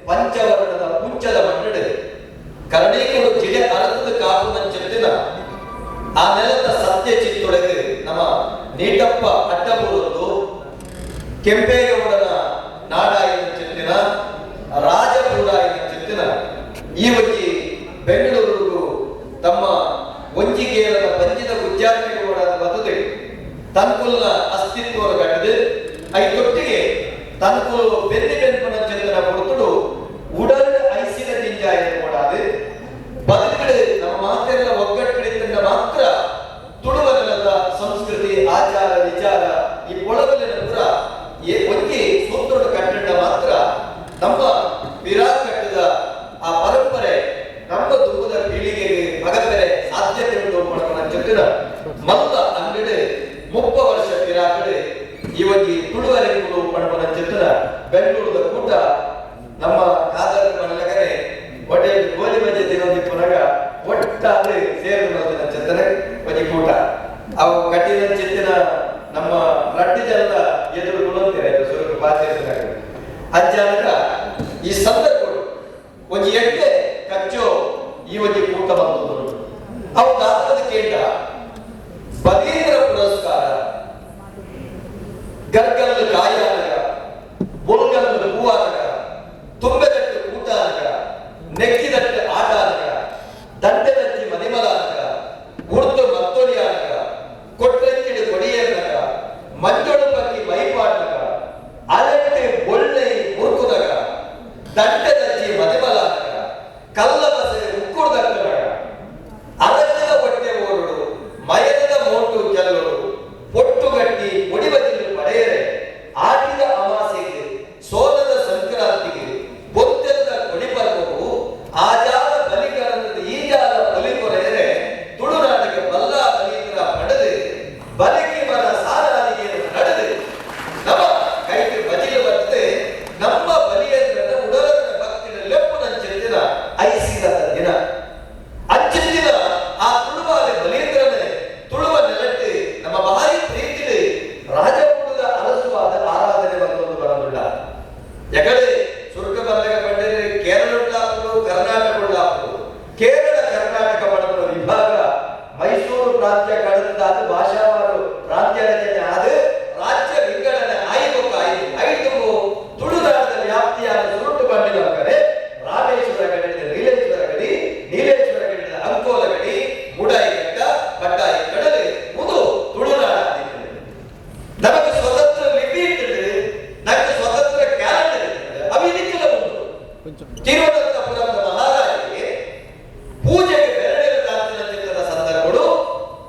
ಪಂಚವರ್ಣದ ಪುಂಚದ ಮಣ್ಣುಡು ಕರಣೀಕುಲು ಜಿಡೆ ಅರತದ ಕಾಪುನಂಚಿತ್ತಿನ ಆ ನೆಲದ ಸತ್ಯ ಚಿತ್ತೊಳಗೆ ನಮ್ಮ ನೀಟಪ್ಪ ಅಡ್ಡಬೂರೊಂದು ಕೆಂಪೇಗೌಡನ ನಾಡಾಯಿನಂಚಿತ್ತಿನ ರಾಜಬೂಡಾಯಿನಂಚಿತ್ತಿನ ಈ ಒಂಜಿ ಬೆಂಗಳೂರು ತಮ್ಮ ಒಂಜಿಗೇಲದ ಬಂಜಿದ ಗುಜ್ಜಾರ್ಮೆಗೌಡ ಬದುದೆ ತನ್ಕುಲ್ನ ಅಸ್ತಿತ್ವ ಕಟ್ಟಿದೆ. ಐತೊಟ್ಟಿಗೆ ತನ್ಕುಲು ಬೆನ್ನಿ ಬೆನ್ಪುನಂಚಿತ್ತಿನ ಪೊರ್ತುಡು ಉಡಲ್ ಐಸಿದ ಜಿಂಜಾಯ ಕೊಡಾದು ಬದುಕಡು ನಮ್ಮ ಮಾತೆಲ್ಲ ಒಗ್ಗಟ್ಟಿಡಿತಂಡ ಮಾತ್ರ ತುಳುವ ನೆಲದ ಸಂಸ್ಕೃತಿ, ಆಚಾರ ವಿಚಾರ ಈ ಪೊಳಗಲಿನ ಪೂರ ಒಂಜಿ ಸೂತ್ರದ ಕಟ್ಟಡ ಮಾತ್ರ ನಮ್ಮ ವಿರಾಟ್ ಕಟ್ಟದ ಆ ಪರಂಪರೆ ನಮ್ಮ ದುಂಬುದ ಪೀಳಿಗೆಗೆ ಮಗದರೆ ಸಾಧ್ಯತೆ ಉಂಟು ಜೊತೆನ ಮಲ್ಲ ಅಂಗಡಿ 30 ವರ್ಷ ಪಿರಾಕಡೆ ಈ ಒಂಜಿ ತುಳುವರೆಗೂ ಪಣಪನ ಚಿತ್ರ ಬೆಂಗಳೂರದ ಕೂಟ ನಮ್ಮ ಕಾದರ್ ಮಣ್ಣಗರೆ ಒಟ್ಟೆ ಗೋಲಿ ಮಧ್ಯೆ ದಿನೊಂದಿಪ್ಪುನಗ ಒಟ್ಟಾದ ಸೇರು ಚಿತ್ತನೆ ಒಂಜಿ ಕೂಟ. ಅವು ಕಟ್ಟಿದ ಚಿತ್ತಿನ ನಮ್ಮ ರಡ್ಡು ಜನದ ಎದುರು ಕುಲಂತೀರ ಸುರುಕು ಪಾಚೇಸಿನಾಗ ಅಂಚಾನಗ ಈ ಸಂದರ್ಭ ಒಂಜಿ ಎಡ್ಡೆ ಕಚ್ಚೋ ಈ ಒಂಜಿ ಕೂಟ ಬಂತು. ಅವು ದಾಖದ ಕೇಂದ್ರ ಬಲೀಂದ್ರ ಪುರಸ್ಕಾರ, ಗರ್ಗಲ್ಲು ಕಾಯಾನಗ, ಬೊಲ್ಗಲ್ಲು ಹೂವಾನಗ, ತುಂಬೆದಟ್ಟು ಕೂಟಾನಗ, ನೆಕ್ಕಿದಟ್ಟು ಆಟಾನಗ, ದಂಡೆದಚ್ಚಿ ಮದಿಮಲಾನಗ, ಉರ್ದು ಮತ್ತೊಲಿಯಾನಗ, ಕೊಟ್ರೆಚ್ಚಿಡು ಕೊಡಿಯೇರ್ನಗ, ಮಂಜೊಳು ಪಕ್ಕಿ ಮೈಪಾಡ್ನಗ, ಅಲೆಟ್ಟು ಬೊಳ್ಳೆ ಮುರುಕುನಗ, ದಂಡೆದಚ್ಚಿ ಮದಿಮಲಾನಗ, ಕಲ್ಲ ಬಸೆ ಉಕ್ಕುಡ್ದಕ್ಕನಗ, ಅರಣ್ಯದ ಹೊಟ್ಟೆ ಓರುಡು, ಮಯನದ ಮೋಟು ಚೆಲ್ಲುಡು, ಪೊಟ್ಟುಗಟ್ಟಿ ಪೊಡಿಬದಿಲು ಪಡೆಯರೆ, ಆಟಿದ ಅಮಾಸೆಗೆ, ಸೋನದ ಸಂಕ್ರಾಂತಿಗೆ, ಬೊತ್ತೆಲ್ಲ ಕೊಡಿಪರ್ವವು, ಆಜಾಲ ಬಲಿಕರಂದದ ಈಜಾಲ ಬಲಿ ಕೊರೆಯರೆ, ತುಳುನಾಡಿಗೆ ಬಲ್ಲ ಬಲಿತರ ಪಡೆದು ಬಲಿಗೆ ಮನ ಸಾರಾದಿಗೆ ನಡೆದು ನಮ್ಮ ಕೈಗೆ ಬಜಿಲು ಬರ್ತದೆ ನಮ್ಮ ಬಲಿಯಂದ್ರನ ಉಡಲನ ಭಕ್ತಿನ ಲೆಪ್ಪು ನಂಚಿನ ಐಸಿದ ದಿನ ಅಂಚಿನ ಆ ತುಳುವಾದ ಬಲೀಂದ್ರನೇ ತುಳುವ ನೆಲಟ್ಟು ನಮ್ಮ ಭಾರಿ ಪ್ರೀತಿಲಿ ರಾಜಕುಲದ ಅರಸುವಾದ ಆರಾಧನೆ ಬಂದೊಂದು ಬರನುಳ್ಳ. ಎಕಡೆ ಸುರುಕ ಬಲ್ಲಗ ಪಂಡಿರೆ ಕೇರಳ ಉಳ್ಳಾಪುರು, ಕರ್ನಾಟಕ ಉಳ್ಳಾಪುರು. ಕೇರಳ ಕರ್ನಾಟಕ ಪಡಪುರ ವಿಭಾಗ ಮೈಸೂರು ಪ್ರಾಂತ್ಯ ಕಳೆದಾದ ಭಾಷಾವಾರು ಪ್ರಾಂತ್ಯ ರಚನೆ ಆದ ರಾಜ್ಯ ವಿಂಗಡಣೆ ಆಯ್ಬೊಕ್ಕ ಆಯ್ತು ಐದು ತುಳುನಾಡದ ವ್ಯಾಪ್ತಿಯಾದ ಸುರುಟು ಬಂಡಿನ ಕಡೆ ರಾಮೇಶ್ವರ ಗಡಿ, ನೀಲೇಶ್ವರ ಗಡಿ, ನೀಲೇಶ್ವರ ಗಡಿದ ಅಂಕೋಲ ಗಡಿ, ಮುಡಾಯಿ ಘಟ್ಟ, ಪಟ್ಟಾಯಿ ಕಡಲು ಮುದು ತುಳುನಾಡ. ನಮಗೆ ಸ್ವತಂತ್ರ ಲಿಪಿ ಇರ್ತದೆ, ನಮಗೆ ಸ್ವತಂತ್ರ ಕ್ಯಾಲೆಂಡರ್ ಇರ್ತದೆ, ಅವು ಇದಕ್ಕೆಲ್ಲ ಉಂಟು. ತಿರುವನಂತಪುರದ ಮಹಾರಾಜರಿಗೆ ಪೂಜೆಗೆ ಬೆರಳೆಲ್ಲ ಚಿತ್ರದ ಸಂದರ್ಭಗಳು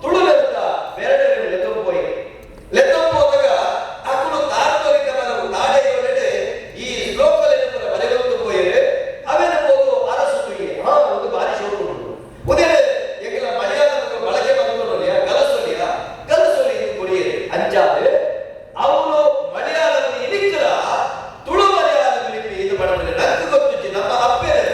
ತುಳುವೆಲ್ಲ ಬೆರಳೆಲ್ಲ ಲೆತ್ತೊಂಪೋಯಿ ಲೆತ್ತೊಂಪೋದಾಗ ಅಕುಲು ತಾತ್ವಿಕ ಬಲವು ತಾಡೆಯೊಳಗೆ ಈ ಶ್ಲೋಕಲೆಲ್ಲ ಬರೆಗೊಂದು ಪೋಯರೆ ಅವೆಲ್ಲ ಹೋಗು ಅರಸು ತುಯ್ಯೆ. ಹಾ, ಒಂದು ಬಾರಿ ಶೋಕು ಉಂಟು. ಉದೇ ಎಂಗಲ ಮಲಯಾಳದ ಬಳಕೆ ಬಂದು ಗಲಸೊಲಿಯ ಗಲಸೊಲಿ ಇದು ಕೊಡಿಯರೆ ಅಂಚಾದೆ ಅವನು ಮಲಯಾಳದ ಇಲಿಕ್ಕಲ ತುಳು ಮಲಯಾಳದ ಲಿಪಿ ಇದು ಬಡವನೆ. ನಂಗೆ ಗೊತ್ತಿತ್ತು ನಮ್ಮ ಅಪ್ಪೆರೆ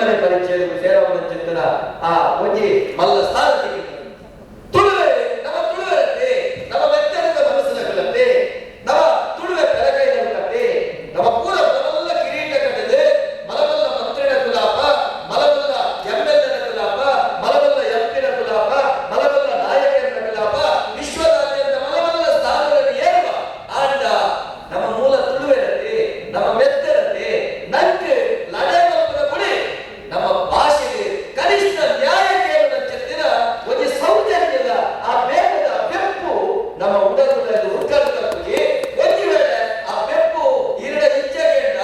ಒಂಬನೇ ಪರಿಚಯ ಸೇರವನ ಆ ಒಂಜಿ ಮಲ್ಲ ಸ್ಥಾನ ತುಳುವೆ ನಮ್ಮ ತುಳುವರತ್ತೆ ನಮ್ಮ ಮೆತ್ತನದ ಮನಸ್ಸಿನ ಕಲತ್ತೆ ನಮ್ಮ ತುಳುವೆ ಪೆರಕೈನ ಕಟ್ಟೆ ನಮ್ಮ ಪೂರ ಮಲವಲ್ಲ ಕಿರೀಟ ಕಟ್ಟದೆ ಮಲವಲ್ಲ ಮಂತ್ರಿನ ಕುಲಾಪ ಮಲವಲ್ಲ ಎಂಎಲ್ಎನ ಕುಲಾಪ ಮಲವಲ್ಲ ಎಂಪಿನ ಕುಲಾಪ ಮಲವಲ್ಲ ನಾಯಕನ ಕುಲಾಪ ವಿಶ್ವದಾದ್ಯಂತ ಮಲವಲ್ಲ ಸ್ಥಾನಗಳನ್ನು ಏರುವ ಆಂಡ ನಮ್ಮ ಮೂಲ ತುಳುವೆರತ್ತೆ ನಮ್ಮ ಮೆತ್ತರತ್ತೆ ನಂಗೆ ಲಡಾಯಿ ಗುಡಿ ನಮ್ಮ ಭಾಷೆಗೆ ಕನಿಷ್ಠ ನ್ಯಾಯ ಕೇಳುವ ಚೆತ್ತಿನ ಒಂದು ಸೌಜನ್ಯದ ಆ ಬೇಗದ ಬೆಪ್ಪು ನಮ್ಮ ಉಡಲುಗಳಲ್ಲಿ ಉಟ್ಕಲ್ಕಪ್ಪುಗೆ ಒಂದು ವೇಳೆ ಆ ಬೆಪ್ಪು ಇರಡ ಇಚ್ಛೆಗೆಂಡ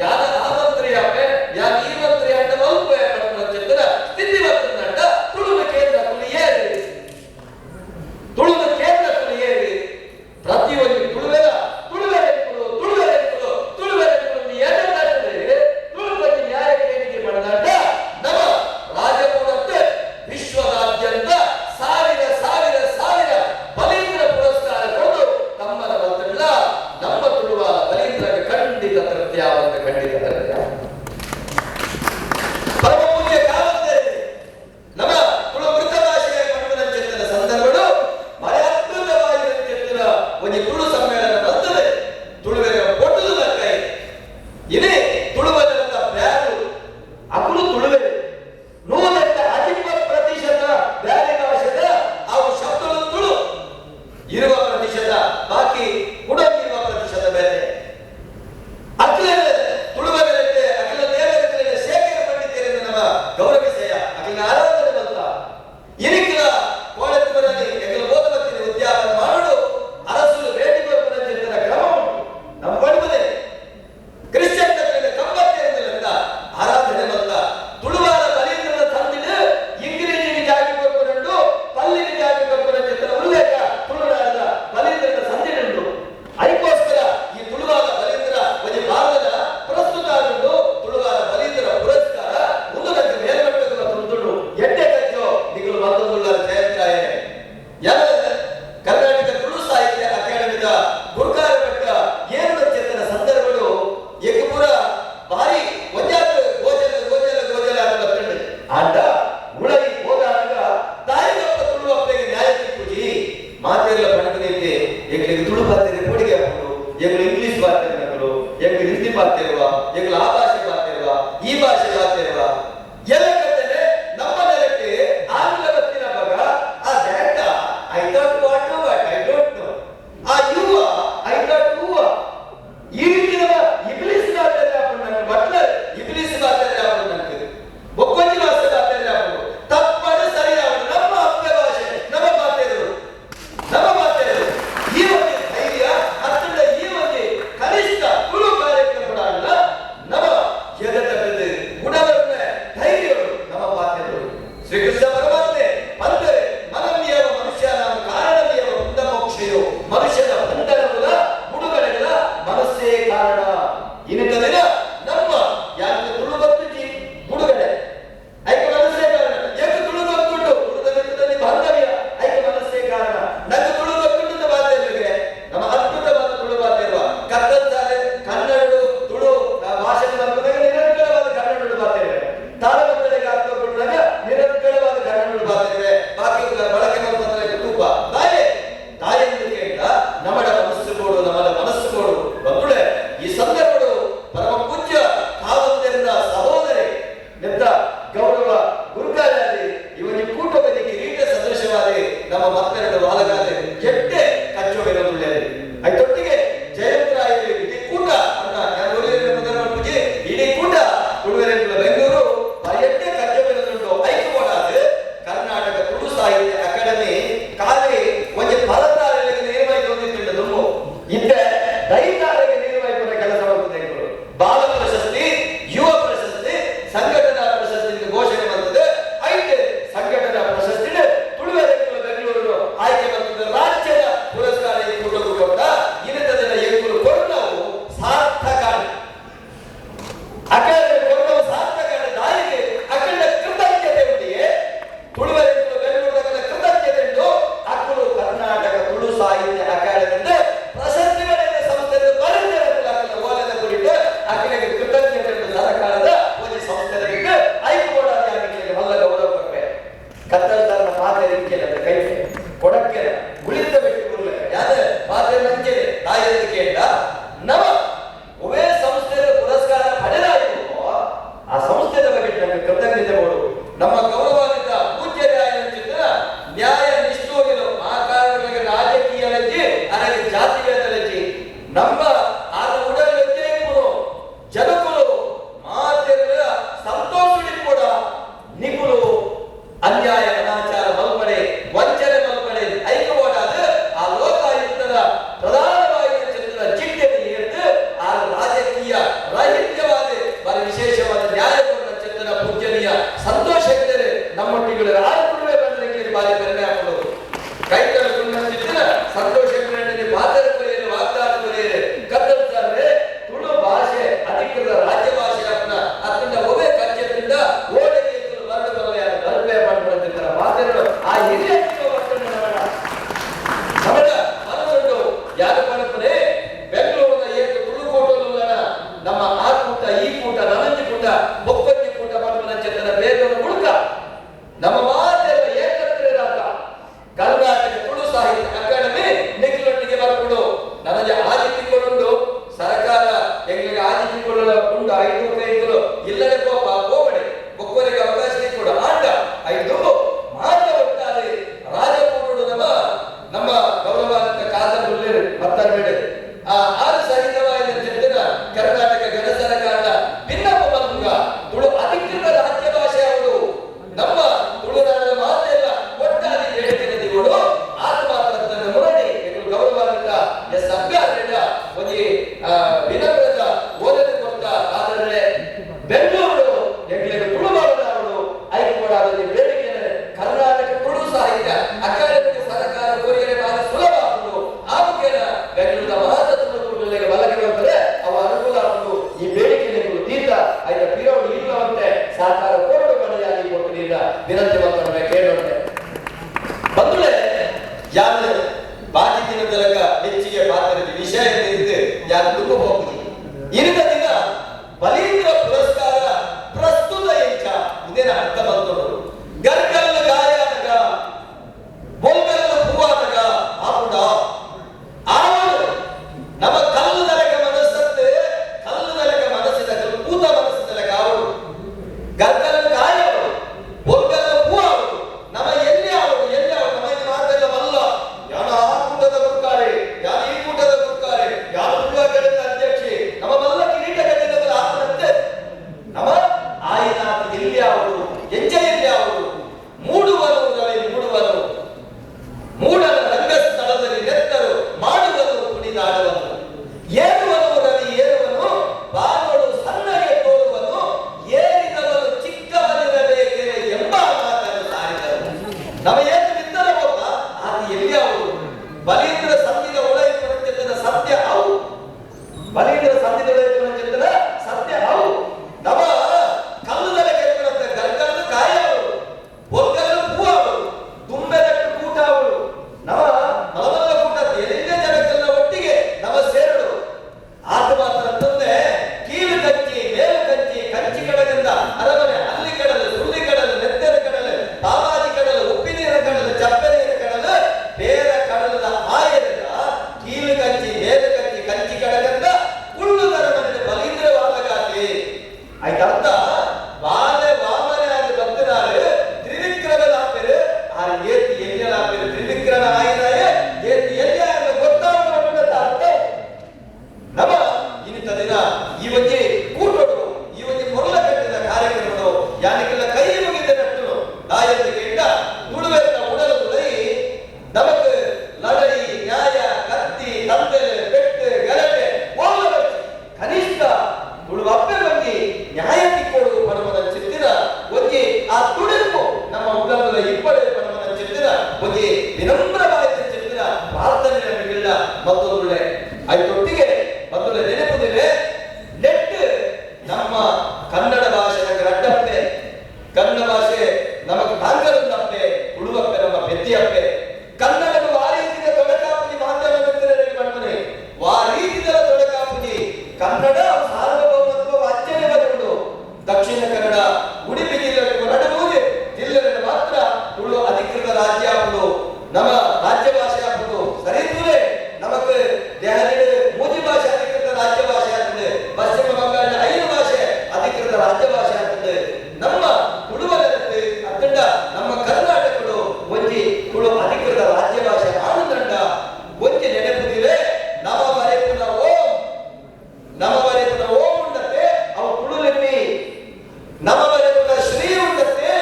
ಯಾರ ಆ ಮಂತ್ರಿ ಆಪೆ ಯಾರ ಈ ಮಂತ್ರಿ ಅಂಡ ಮಲ್ಪೆ ಚೆತ್ತಿನ ಸ್ಥಿತಿ ಬರ್ತದಂಡ ತುಳುವ ಕೇಂದ್ರ ಕುಲಿಯೇರಿ ತುಳುವ ಕೇಂದ್ರ ಕುಲಿಯೇರಿ ಪ್ರತಿಯೊಂದು ತುಳುವೆರ ತುಳುವೆರೆಂಕುಲು ತುಳುವೆರೆಂಕುಲು ತುಳುವೆರೆಂಕುಲು ಎಡದಾಟದೆ ತುಳುವಲ್ಲಿ ನ್ಯಾಯ ಕೇಳಿಕೆ ಮಾಡದಾಟ ನಮ್ಮ ರಾಜಮೂಡತ್ತೆ ವಿಶ್ವದಾದ್ಯಂತ ಸಾವಿರ ಸಾವಿರ ಸಾವಿರ ಬಲೀಂದ್ರ ಪುರಸ್ಕಾರ ಕೊಟ್ಟು ತಮ್ಮನ ಬಂತಲ್ಲ ನಮ್ಮ ತುಳುವ ಬಲೀಂದ್ರಗೆ ಖಂಡಿತ ತೃಪ್ತಿಯಾವಂತ ಖಂಡಿತ ತೃಪ್ತಿಯಾವಂತ. ಪರಮ ಪೂಜ್ಯ ಕಾಮಂತರೇ ನಮ್ಮ ತುಳು ಮೃತ ಭಾಷೆಯ ಪಡುವನಂಚಿತ್ತಿನ ಸಂದರ್ಭಗಳು ಬಹಳ ಅದ್ಭುತವಾಗಿರಂಚಿತ್ತಿನ ಒಂದು ತುಳು ಸಮ್ಮೇಳನ ಬರ್ತದೆ. ತುಳುವೆರ ಒಟ್ಟುದು ಲಕ್ಕೈ ಇದೇ ತುಳುವರಂತ ಬ್ಯಾರು ಅಕುಲು ತುಳುವೆ 105% ಬ್ಯಾರಿ ಭಾಷೆದ ಅವು ಶಬ್ದಗಳು ತುಳು ಇರುವ ಪ್ರತಿಶತ ಬಾಕಿ ಕುಡಗಿರುವ ಪ್ರತಿಶತ ಬೇರೆ. ಅಖಿಲ ತುಳುವರಂತೆ ಅಖಿಲ ದೇವರ ಶೇಖರ ಪಂಡಿತರಿಂದ ನಮ್ಮ ಗೌರವಿಸಯ ಅಖಿಲ ಆರಾಧನೆ ಬಂತ ಇರಿಕಿಲ ಕೋಳೆತ್ತುವರಲ್ಲಿ ಎಗಲು ಬೋಧವತ್ತಿನ ಉದ್ಯಾಪನ ಮಾಡಲು ಅರಸರು ಭೇಟಿ ಕೊಡುವ ಚಿಂತನ ಕ್ರಮ ಉಂಟು. ನಮ್ಮ ಬಡುವುದೇ ಕ್ರಿಶ್ಚಿಯನ್ ಕಂಬತ್ತೇರಿಂದ ಆರಾಧನೆ ಬಂತ ತುಳುವಾರ ಬಲೀಂದ್ರನ ತಂದಿಡು ಇಂಗ್ಲಿಷಿಗೆ ಜಾಗಿ ಕೊಪ್ಪುನಂಡು ಪಲ್ಲಿಗೆ ಜಾಗಿ ಕೊಪ್ಪುನ ಚಿಂತನ ಉಲ್ಲೇಖ ತುಳುನಾಡಿನ ಬಲೀಂದ್ರನ ಸಂದಿಡುಂಡು. ಅದಕ್ಕೋಸ್ಕರ ಈ ತುಳುವಾರ ಬಲೀಂದ್ರ ಒಂದು ಭಾರತದ ಪ್ರಸ್ತುತ ಉಂಟು. ತುಳುವಾರ ಬಲೀಂದ್ರ ಪುರಸ್ಕಾರ ಒಂದು ನಂಗೆ ಮೇಲ್ಮಟ್ಟದ ತುಳುದುಂಡು ಎಡ್ಡೆ ಕಚ್ಚೋ ನಿಗಲು ಮತ್ತೊಂದುಳ್ಳ ಜಯಂತ್ರಾಯ ಎಲ್ಲ ಕರ್ನಾಟಕ ತುಳು ಸಾಹಿತ್ಯ ಅಕಾಡೆಮಿದ ಗುರುಕಾರ ಭಟ್ಟ ಏನು ಚೇತನ ಸಂದರ್ಭಗಳು ಏಕಪುರ ಭಾರಿ ಒಂಜಾತ ಗೋಜಲ ಗೋಜಲ ಗೋಜಲ ಅಂತ ಆಂಡ ಉಳೈ ಹೋದಾಗ ತಾಯಿಗಪ್ಪ ತುಳು ಅಪ್ಪಗೆ ನ್ಯಾಯ ತಿಕ್ಕುಜಿ ಮಾತೆಲ್ಲ ಪಣಕದೈತೆ ಎಂಗಳಿಗೆ ತುಳು ಪಾತ್ರೆ ಕೊಡುಗೆ ಹಾಕೊಂಡು ಎಂಗಳು ಇಂಗ್ಲಿಷ್ ಪಾತ್ರೆ ನಕಲು ಎಂಗಳು ಹಿಂದಿ ಪಾತ್ರೆ ಇರುವ ಎಂಗಳು ಆ ಭಾಷೆ ಪಾತ್ರೆ ಇರುವ ಈ ಭಾಷೆ ಪಾತ್ರೆ ಇರುವ ಎಲ್ಲ ಕತ್ತಲೆ ನಮ್ಮ ನೆಲಕ್ಕೆ ಆಂಗ್ಲ ಬತ್ತಿನ ಮಗ ಆ that I thought what what I don't know ಆ ಯುವ I thought ಹೂವ ಈ ರೀತಿಯ ಇಬ್ಲಿಸ್ ಬಾತಲ್ಲಿ ಹಾಕೊಂಡು ನನಗೆ ಬಟ್ಲರ್ ಇಬ್ಲಿಸ್ ಬಾತಲ್ಲಿ ಹಾಕೊಂಡು ನನಗೆ ಬೊಕ್ಕೊಂಜಿ ಭಾಷೆ ಬಾತಲ್ಲಿ ಹಾಕೊಂಡು ತಪ್ಪಡು ಸರಿ ಅವನು ನಮ್ಮ ಅಪ್ಪೆ ಭಾಷೆ ನಮ್ಮ ಬಾತೆರು ನಮ್ಮ ಬಾತೆರು ಈ ಒಂದು ಧೈರ್ಯ ಅತ್ತಂಡ ಈ ಒಂದು ಕನಿಷ್ಠ ತುಳು ಕಾರ್ಯಕ್ರಮಗಳಲ್ಲ ನಮ್ಮ ಇಂಥ ದಿನ ಈ ಒಂಜಿ ಕೂಟೊಡು, ಈ ಒಂಜಿ ಪೊರ್ಲ ಕಟ್ಟಿದ ಕಾರ್ಯಕ್ರಮಡು ಯಾನಿಕೆಲ್ಲ ಕೈ ಮುಗಿದ ನಟ್ಟು ದಾಯದ ಕೇಂದ್ರ ತುಳುವೆಲ್ಲ ಉಡಲು ತುಳೈ ನಮಕ್ ಲಡೈ, ನ್ಯಾಯ, ಕತ್ತಿ, ತಂದೆ, ಪೆಟ್ಟು, ಗಲಭೆ ಓಲ ಬಚ್ಚಿ ಕನಿಷ್ಠ ತುಳು ಅಪ್ಪೆ ಬಂಗಿ ನ್ಯಾಯ ತಿಕ್ಕೋಡು ಪಡುವನ ಚಿತ್ತಿನ ಒಂಜಿ ಆ ತುಡಿಪು ನಮ್ಮ ಉಡಲದ ಇಪ್ಪಡೆ ಪಡುವನ ಚಿತ್ತಿನ ಒಂಜಿ ವಿನಮ್ರವಾದ ಚಿತ್ತಿನ ಪ್ರಾರ್ಥನೆ ನಮಗೆಲ್ಲ ಮತ್ತೊಂದುಳ್ಳೆ ಐತೊಟ್ಟಿಗೆ ಮತ್ತೊಂದು ನೆನಪುದಿದೆ. ನೆಟ್ ನಮ್ಮ ಕನ್ನಡ ಭಾಷೆ ನಮಗೆ ಅಡ್ಡಪ್ಪೆ, ಕನ್ನಡ ಭಾಷೆ ನಮಗೆ ತಾಂಗಲುಂದಪ್ಪೆ, ತುಳುವಪ್ಪೆ ನಮ್ಮ ಪೆದ್ದಿಯಪ್ಪೆ. ಕನ್ನಡದ ವಾರೀತಿದ ತೊಡಕಾಪುಜಿ ಮಾಧ್ಯಮ ಮಿತ್ರರಿಗೆ ಮಾಡ್ತಾನೆ ವಾರೀತಿದ ತೊಡಕಾಪುಜಿ. ಕನ್ನಡ ಸಾರ್ವಭೌಮತ್ವ ವಾಚ್ಯನೆ ಬರುವುದು. ದಕ್ಷಿಣ ಕನ್ನಡ, ಉಡುಪಿ ಜಿಲ್ಲೆ, ನಡುವೆ ಜಿಲ್ಲೆಗಳಲ್ಲಿ ಮಾತ್ರ ತುಳು ಅಧಿಕೃತ ರಾಜ್ಯ ಆಗುವುದು, ನಮ್ಮ ರಾಜ್ಯ ಭಾಷೆ ಆಗುವುದು. ಸರಿ ತೂಲೆ ನಮಕ್ ದೆಹಲಿಡ್ ಮೂಜಿ ಭಾಷೆ ಅಧಿಕೃತ ರಾಜ್ಯ ಭಾಷೆ ಆಗ್ತದೆ, ಪಶ್ಚಿಮ ಬಂಗಾಳ 5 ಭಾಷೆ ಅಧಿಕೃತ ರಾಜ್ಯ ಭಾಷೆ ಆಗ್ತದೆ. ನಮ್ಮ ತುಳುವಲತ್ತೆ ಅತ್ತಂಡ ನಮ್ಮ ಕರ್ನಾಟಕಡು ಒಂಜಿ ತುಳು ಅಧಿಕೃತ ರಾಜ್ಯ ಭಾಷೆ ಆನಂದಂಡ ಒಂಜಿ ನೆನಪುದಿವೆ. ನಮ ಬರೆಪುನ ಓಂ, ನಮ ಬರೆಪುನ ಓಂ ಉಂಡತ್ತೆ ಅವು ತುಳುಲಿಪಿ. ನಮ ಬರೆಪುನ ಶ್ರೀ ಉಂಡತ್ತೆ,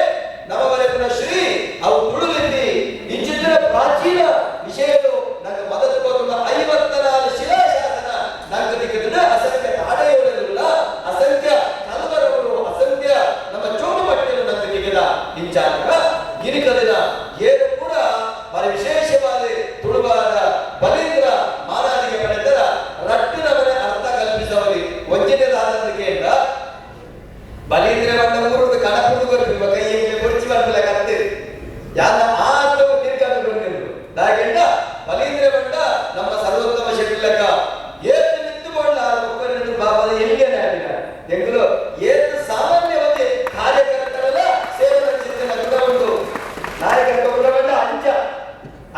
ನಮ ಬರೆಪುನ ಶ್ರೀ ಅವು ತುಳುಲಿಪಿ. ಇಂಚಿತ್ತಿನ ಪ್ರಾಚೀನ ವಿಷಯಗಳು ನಂಗೆ ಮದತ್ ಕೊಡುವ 54 ಶಿಲಾಶಾಸನ ನಂಗೆ ದಿಕ್ಕಿದ್ರೆ ಅಸಂಖ್ಯ ತಾಡೆಯೋಳಿಲ್ಲ, ಅಸಂಖ್ಯ ಕಲಬರವರು, ಅಸಂಖ್ಯ ನಮ್ಮ ಚೋಡು ಪಟ್ಟಿಯನ್ನು ನಂಗೆ ದಿಕ್ಕಿದ. ಇಂಚಾಗ ಗಿರಿಕಲಿನ ಏನು ಕೂಡ ಬರಿ ವಿಶೇಷವಾದ ತುಳುವಾದ ಬಲೀಂದ್ರ ಮಾನಾದಿಗೆ ಪಡೆದರ ರಟ್ಟಿನವರೇ ಅರ್ಥ ಕಲ್ಪಿಸವರಿ. ಒಂಜಿನೇದಾದ ಬಲೀಂದ್ರ ಬಂದ ಊರುದು ಕಣಪುದು ಕೊರ್ಪಿ ಕೈಯಲ್ಲಿ ಕುರ್ಚಿ ಬರ್ಪಿಲ್ಲ ಕತ್ತೆ ಯಾರ ಆ ಅರ್ಥವು ತಿರ್ಗಾಡು ಬಂದಿರು. ದಾಗೆಂಡ ಬಲೀಂದ್ರ ಬಂಡ ನಮ್ಮ ಸರ್ವೋತ್ತಮ ಶೆಟ್ಟಿಲಕ್ಕ ಏತು ನಿಂತುಕೊಂಡ ಒಕ್ಕಲಿನ ಬಾಬಾದ ಎಲ್ಲಿಗೆ ನಾಡಿನ ಎಂಗುಲು ಏತು ಸಾಮಾನ್ಯವಾಗಿ ಕಾರ್ಯಕರ್ತರಲ್ಲ ಸೇವನ ಚಿಂತನೆ ಕೂಡ ಉಂಟು. ನಾಯಕತ್ವ ಕೂಡ ಬಂಡ ಅಂಚ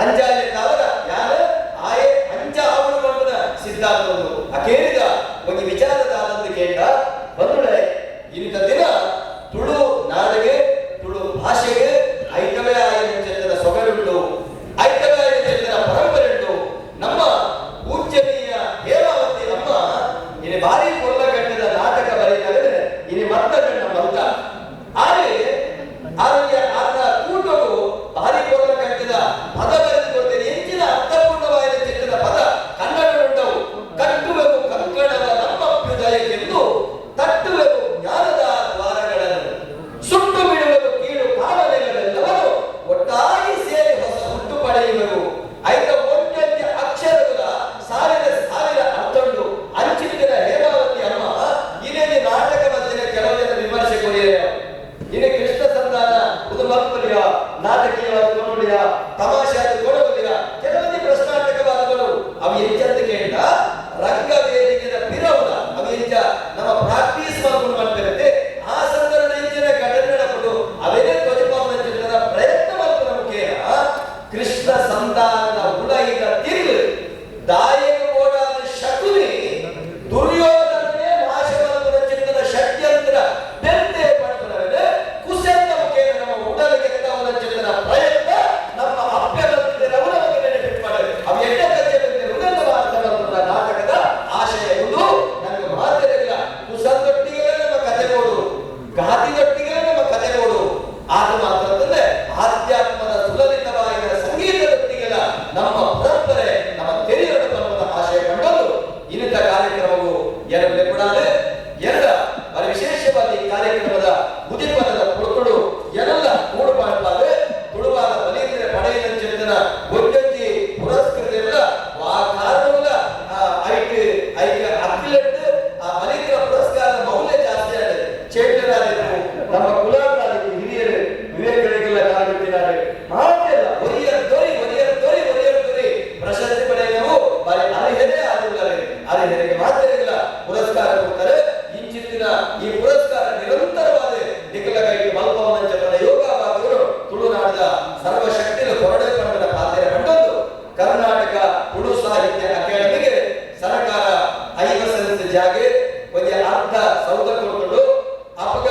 ಅಂಚ ಅವರ ಯಾರು ಆಯೆ ಅಂಚ ಅವನು ಬಂದ ಸಿದ್ಧಾಂತವನ್ನು ಅಕೇರಿದ ಒಂದು ವಿಚಾರದ ಆನಂದ ಕೇಂದ್ರ ಬಂದುಳೆ. ಇಂಥ ದಿನ ತುಳು ನಾಡಿಗೆ, ತುಳು ಭಾಷೆಗೆ ಐತವೇ ಆಯನ ಚಂದನ ಸೊಗಡುಂಟು, ಐತವೇ ಆಯನ ಚಂದನ ಪರಂಪರೆ ಉಂಟು. ನಮ್ಮ ಪೂಜ್ಯನೀಯ ಹೇಮಾವತಿ ನಮ್ಮ ಇನಿ ಭಾರಿ ಕೊಲ್ಲಗಟ್ಟದ ನಾಟಕ ಬರೆಯುತ್ತಾರೆ. ಇನಿ ಮತ್ತದನ್ನ ಮಲ್ತ ಆದರೆ ಆರೋಗ್ಯ ಆತ ಕೂಟವು ಭಾರಿ ಕೊಲ್ಲಗಟ್ಟದ ಪದ ಬರೆದು ಕೊಡ್ತೇನೆ. ಹೆಚ್ಚಿನ ಅರ್ಥಪೂರ್ಣವಾದ ಚಿತ್ರದ ಪದ ಕನ್ನಡ ಉಂಟವು. ಕಟ್ಟುವೆವು ಕಂಕಣವ ನಮ್ಮ ಅಭ್ಯುದಯಕ್ಕೆಂದು, ತಟ್ಟುವೆವು ಜ್ಞಾನದ ದ್ವಾರಗಳನ್ನು, ಸುಟ್ಟು ಬಿಡುವೆವು ಕೀಳು ಕಾಮನೆಗಳೆಲ್ಲವೂ, ಒಟ್ಟಾಗಿ ಸೇರಿ ಹೊಸ ಹುಟ್ಟು ಪಡೆಯುವೆವು. ಐತ ಒಂದೊಂದು ಅಕ್ಷರಗಳ ಸಾವಿರ ಸಾವಿರ ಅರ್ಥಂಡು. ಅಂಚಿನ ಹೇಮಾವತಿ ಅಮ್ಮ ಇದೇನು ನಾಟಕ ಮಧ್ಯೆ ಕೆಲವು ಜನ ವಿಮರ್ಶೆ ಕೊರಿಯ ಇನ್ನು ಕೃಷ್ಣ ಸಂತಾನ ಉದಮಲ್ಪಲಿಯ ನಾಟಕೀಯವಾದ ಕೊಡಲಿಯ, ತಮಾಷೆಯಾದ ಕೊಡಲಿಯ, ಕೆಲವೊಂದು ಪ್ರಶ್ನಾರ್ಥಕವಾದಗಳು. ಅವು ಎಂಚಂತ ಕೇಂದ್ರ ರಂಗವೇದಿಕೆದ ಪಿರವುದ ಅವು ಎಂಚ ನಮ್ಮ ಪ್ರಾಕ್ಟೀಸ್ ಮಾಡ್ಕೊಂಡು ಮಾಡ್ತಿರುತ್ತೆ. ಆ ಸಂದರ್ಭ ಇಂಚಿನ ಘಟನೆ ನಡಪಡು ಅವೇನೇ ಧ್ವಜಪಾವನ ಚಿತ್ರದ ಪ್ರಯತ್ನ ಮಾಡ್ಕೊಂಡು ಮುಖೇನ ಕೃಷ್ಣ ಸಂತಾನದ ಉಡೈದ ತಿರುಳು ದಾಯಕ ಓಡಾದ ಶಕುನಿ ದುರ್ಯೋಧನನೇ ನಾಶವಾದ ಚಿತ್ರದ ಷಡ್ಯಂತ್ರ ಬೆಂದೆ ಪಡೆದವರೇ ಕುಸೆಂದ ಮುಖೇನ ನಮ್ಮ ಉಡಲಿಗೆ ಕೆತ್ತವನ ಚಿತ್ರದ ಪ್ರಯತ್ನ ನಮ್ಮ ಅಭ್ಯರ್ಥಿರವು ನಮಗೆ ಬೆನಿಫಿಟ್ ಮಾಡಿ ಅವು ಎಡ್ಡ ಕಚ್ಚೆ ಉನ್ನತವಾದ ನಾಟಕದ ಆಶಯ ಒಂದು ನನಗೆ ಮಾತಿರಲಿಲ್ಲ. ಕುಸಂದೊಟ್ಟಿಗೆ ನಮ್ಮ ಕಥೆಗೋಡು, ಗಾತಿದೊಟ್ಟಿಗೆ ನಮ್ಮ ಕಥೆಗೋಡು. ಆಗ ಮಾತ್ರ ಅಂತಂದ್ರೆ ಆಧ್ಯಾತ್ಮದ ಸುಲಲಿತವಾದ ಸಂಗೀತದೊಟ್ಟಿಗೆಲ್ಲ ನಮ್ಮ ಪರಂಪರೆ ನಮ್ಮ ತೆರೆಯಲು ಬರುವಂತ ಆಶಯ ಕಂಡದ್ದು. ಇನ್ನಿತ ಕಾರ್ಯಕ್ರಮವು ಎರಡು ಲೆಪ್ಪಡಾದೆ ಎರಡ ಬಹಳ ವಿಶೇಷವಾಗಿ ಈ ಕಾರ್ಯಕ್ರಮದ ಉದಿಪನದ ಪುಡುಕುಡು ಎಲ್ಲ ಕೂಡು ಪಾಡ್ಪಾದೆ ತುಳುವಾದ ಬಲೀಂದ್ರ ಪಡೆಯಿನ ಚಿಂತನ ಒಂದೊಂಜಿ ಪುರಸ್ಕೃತ ಇಲ್ಲ. ಆ ಕಾರಣವಲ್ಲ ಐಕ್ ಐಕ್ ಅಖಿಲಟ್ಟು ಆ ಬಲೀಂದ್ರ ಪುರಸ್ಕಾರದ ಮೌಲ್ಯ ಜಾಸ್ತಿ ಆಗಿದೆ. ಚೇತನರಾದಿತ್ತು ನಮ್ಮ ಕುಲಾದರಾದಿತ್ತು ಹಿರಿಯರು ವಿವೇಕರಿಗೆಲ್ಲ ಕಾಲಿಟ್ಟಿದ್ದಾರೆ. ಮಾತೆಲ್ಲ ಒರಿಯರ್ ದೊರಿ, ಒರಿಯರ್ ದೊರಿ, ಒರಿಯರ್ ದೊರಿ ಪ್ರಶಸ್ತಿ ಪಡೆಯಲು ಬಾರಿ ಅರಿಹರೇ ಆಗಿದ್ದಾರೆ. ಅರಿಹರಿಗೆ ಮಾತೆಲ್ಲ ಪುರಸ್ಕಾರ ಕೊಡ್ತಾರೆ. ಇಂಚಿತ್ತಿನ ಈ ಪುರಸ್ಕಾರ ನಿರಂತರವಾದ ನಿಖಲ ಕೈಗೆ ಮಲ್ಪವನಂಚಪದ ಯೋಗವಾದವರು ತುಳುನಾಡಿದ ಸರ್ವಶಕ್ತಿಯ ಕೊರಡೆ ಪಂಡದ ಪಾತ್ರೆ ಕಂಡದ್ದು. ಕರ್ನಾಟಕ ತುಳು ಸಾಹಿತ್ಯ ಅಕಾಡೆಮಿಗೆ ಸರ್ಕಾರ 50 ಸೆಂಟ್ ಜಾಗೆ ಒಂದು ಅರ್ಧ ಸೌಧ ಕೊಟ್ಟರು. ಅಪಗ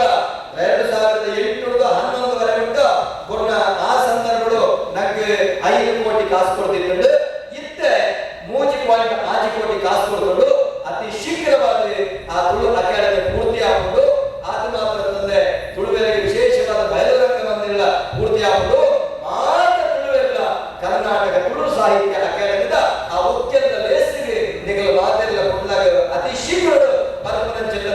2008 11 ವರೆ ಬಿಟ್ಟ ಕೊರೋನ ಆ ಸಂದರ್ಭಗಳು ನಂಗೆ 5 ಕೋಟಿ ಕಾಸು ಕೊಡ್ತಿತ್ತು. ಇತ್ತೆ 3.6 ಕೋಟಿ ಕಾಸು ಕೊಡ್ಕೊಂಡು ಅತಿ ಶೀಘ್ರವಾಗಿ ಪನ್ಪುನಂಚಿನ.